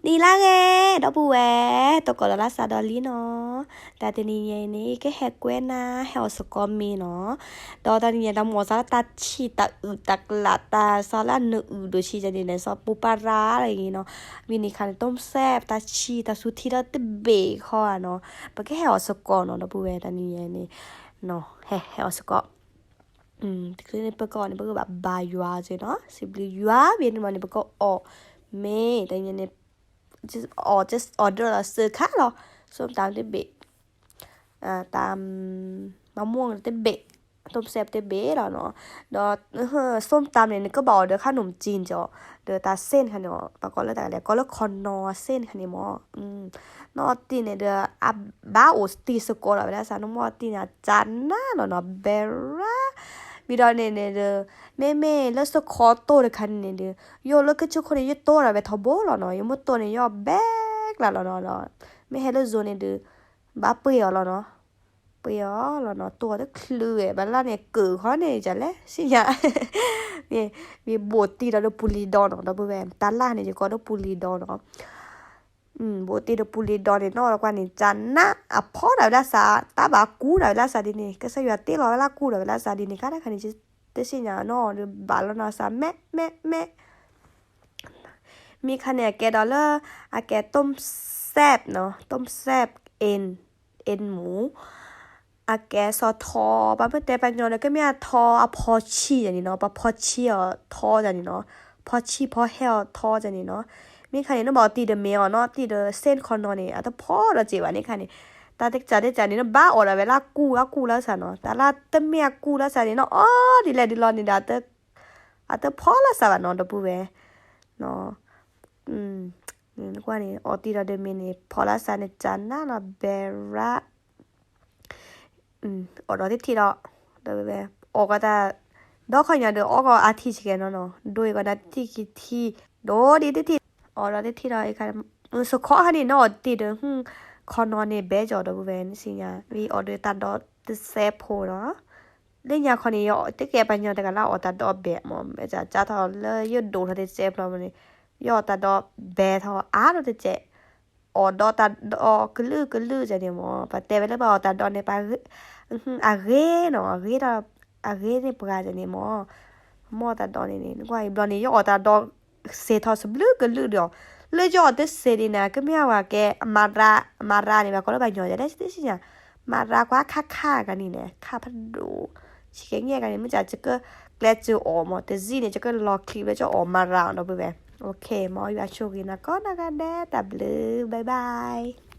နံၤလၢဂ့ၤ ဒီပုၢ်ဝဲၢ်, သကိးဒီးလၢ်စးဒီးလံနီၤ. တၢ်တနံၤညါအံၤန့ၣ် ကဟဲကွဲနၤ ဟဲအီၣ်စ့ၢ်ကီးမ့ၤနီၤ. ဒီးတၢ်တနံၤညါ တၢ်မီၤစးလၢတၢ်ဆံၣ် တၢ်အုး တၢ်ကျး တၢ်စးလၢအနုာ်အုးဒိၣ်ဆံးန့ၣ် စီၤပူၤပၢ်ရၤလၢအံၤနီၤ. မ့ၢ်န့ၣ်ခါန့ၣ် တိၢ်စဲး တၢ်ဆံၣ် တၢ်ဆူထံဒီးတဘ့ၣ်ဃီဧါနီၤ. ပကဟဲအီၣ်စ့ၢ်ကီးနီၤ ဒီပုၢ်ဝဲၢ် တၢ်တနံၤညါအံၤန့ၣ် ဟဲ ဟဲအီၣ်စ့ၢ်ကီး တချုးန့ၣ် ပကအီၣ်န့ၣ် ပကဘၣ်ဘါယွၤက့ၤနီၤ, စံးဘျုးယွၤ ဘၣ်န့ၣ်မ့ၢ်န့ၣ် ပကအီၣ်မ့ၤ တနံၤညါန့ၣ် အီၣ် အီၣ်ဒၢလီၤစၢခါလီၤ, ส้มตำတဘ့ၣ်, တၢ် မမူတဘ့ၣ်, တိၢ်စဲးတဘ့ၣ်လီၤနီၤ, ဒီး ส้มตำန့ၣ် နကဘၣ်အီၣ်ဒီးခါန့ၣ် မ့ၢ်ကၠံၣ်ကီး, ဒီးတၢ်เส้นခါန့ၣ် ပကိးလၢတၢ်လဲၣ် ကိးလၢခီနီၤเส้นခါန့ၣ်မ့ၢ် နီၢ်တံၢ်န့ၣ်ဒီး အဘၣ်အိၣ်တံၢ်စ့ၢ်ကီးလီၤဝဲဒၣ်စး နမ့ၢ်တံၢ်န့ၣ် ကနၣ်လီၤနီၤ ဘဲရၣ်, ဝံၤဒီးန့ၣ်န့ၣ်ဒီး မ့မ့ၢ်လၢစခီတိၢ်တခါန့ၣ်န့ၣ်ဒီး ယိၣ်လၢကဆိခိၣ်န့ၣ် ယတိၢ်ဒၣ်ဝဲထီဘိလီၤနီၤ, ယမိၢ်တိၢ်န့ၣ် ယီၣ်ဘဲကျါလီၤနီၤ, ဒီး မ့ၢ်ဟဲလၢယိၤန့ၣ်ဒီး ဘၣ်ပှ့ၤအီၤလီၤနီၤ, ပှ့ၤအီၤလီၤနီၤ, တိၢ်အီၤတချုးဝဲ ဘၣ်လၢန့ၣ် ကၢၣ်ခီန့ၣ် ကလဲၣ် စံၣ်ညါ မ့ၢ်ဘိၣ်တံၢ်ဒီးပူၤလံၤဒီနီၤ ဒီပုၢ်ဝဲၢ်, တၢ်လၢ်န့ၣ် ယကိးဒီးပူၤလံၤဒီနီၤ, ဘိၣ်တံၢ်ဒီးပူၤလံၤဒီန့ၣ် နီၢ်လီၤကွၢ်န့ၣ် ကနၣ် အဖီဒၣ်ဝဲဒၣ်စး တၢ်ဘၣ်ကူဒၣ်ဝဲဒၣ်စးဒ်န့ၣ် ကစၢ်ယွၤတ့လီၤဝဲဒၣ်ကူဒၣ်ဝဲဒၣ်စးဒ်န့ၣ် ခါတခါန့ၣ် တသ့ၣ်ညါနီၤ ဒီးဘၣ်လီၤနီၤစး မဲ မဲ မဲ မ့ၢ်ခါန့ၣ် အကဲဒီးလၢ အကဲ ต้มแซ่บနီၤ ต้มแซ่บเอ็น เอ็นหมู အကဲစီၤထီ ပှၤမ့ၢ်တဲပှၤညီဒီး ကမ့ၢ်အထီအဖီဆံၣ်န့ၣ်နီၤ, ပှၤဖီဆံၣ်အီၤထီန့ၣ်နီၤ, ဖီဆံၣ်ဖီဟဲအီၤထီန့ၣ်နီၤ, မ့ၢ်ခါန့ၣ် နဘၣ်အီၣ်တံၢ်ဒီးမ့ၤအီၤနီၤ, တံၢ်ဒီးเส้นခီနီၤန့ၣ် အတဖီဒီးစ့ၢ်ဘၣ်န့ၣ်ခါန့ၣ်, တၢ်တကးတကးန့ၣ် နဘၣ်အီၣ်ဒၣ်ဝဲလၢအကူ အကူလၢစးနီၤ, တၢ်လၢတမ့ၢ်အကူလၢစးန့ၣ်နီၤ အီၣ်ဒ်လဲၣ်ဒ်လဲၣ်န့ၣ်ဒီး အတဖီလၢစးဘၣ်နီၤ ဒီပုၢ်ဝဲၢ် နကွၢ်န့ၣ် အီၣ်တံၢ်ဒီးမ့ၤန့ၣ် ဖီလၢစးန့ၣ် ကနၣ်လီၤ ဘဲရၣ်, အီၣ်ဒီးတထံၣ်ဒီး အီၣ်ကီးတၢ် ဒီခီညါဒီး အီၣ်ကီးအါထံၣ်ဆံးကဲနီၤနီၤ, ဒိအံၤကီးနၤတထံၣ်ခံထံၣ် ဒိဒ်တထံၣ်, အီၣ်ဒီးတထံၣ်ဒီး စခီခါန့ၣ် နအီၣ်တံၢ်ဒီး ခီနီၤန့ၣ် ဘဲကီးဒီပုၢ်ဝဲၢ် နသ့ၣ်ညါ ဝံၤအီၣ်ဒီးတၢ်ဒီးတစဲးဖိနီၤ လၢညါခီန့ၣ် ယတကဲပှၤညီတဂၤလၢအီၣ်တၢ်ဒီးဘဲမး, မ့ၢ်ကၢ်ထီၣ်လၢယဒိၣ်ထီၣ်တစဲးဖိမးန့ၣ် ယအီၣ်တၢ်ဒီးဘဲထီၣ်အါထီၣ်တစဲး, အီၣ်ဒီးတၢ်ဒီးကလုာ်ကလုာ်ကန့ၣ်မး, ပတဲဝဲလၢပှၤအီၣ်တၢ်ဒီးန့ၣ် အဂ့ၤနီၤ, အဂ့ၤဒီး အဂ့ၤန့ၣ်ပှၤကန့ၣ်မး, မ့ၢ်အီၣ်တၢ်ဒီးန့ၣ်န့ၣ် နကွၢ်အံၤဘျီန့ၣ် ယအီၣ်တၢ်ဒီးစဲးထီၣ်စဘျုးကလုာ်ဒီး, လၢယအီၣ်တစဲးဒ်န့ၣ် ကမ့ၢ်အဝဲကဲ အမၤရါ, အမၤရါန့ၣ် ပှၤကိးလၢပှၤညီယဲၢ်လဲၣ် တသ့ၣ်ညါ မၤရါကွၢ်ခါခါကန့ၣ်န့ၣ် ခါဖးဒိၣ်, ဆံးကဲညါကန့ၣ် မ့ၢ်ကၢ်ကကကျဲစၢၤအီၣ်မး တစံးန့ၣ် ကကလီၤချံဘျီကအီၣ်မၤရါအီၤဒီပုၢ်ဝဲၢ်, မ့ၢ်ယွၤဆိၣ်ဂ့ၤနၤကိးနီၢ်ဂၤဒဲး တၢ်ဘျုး bye bye.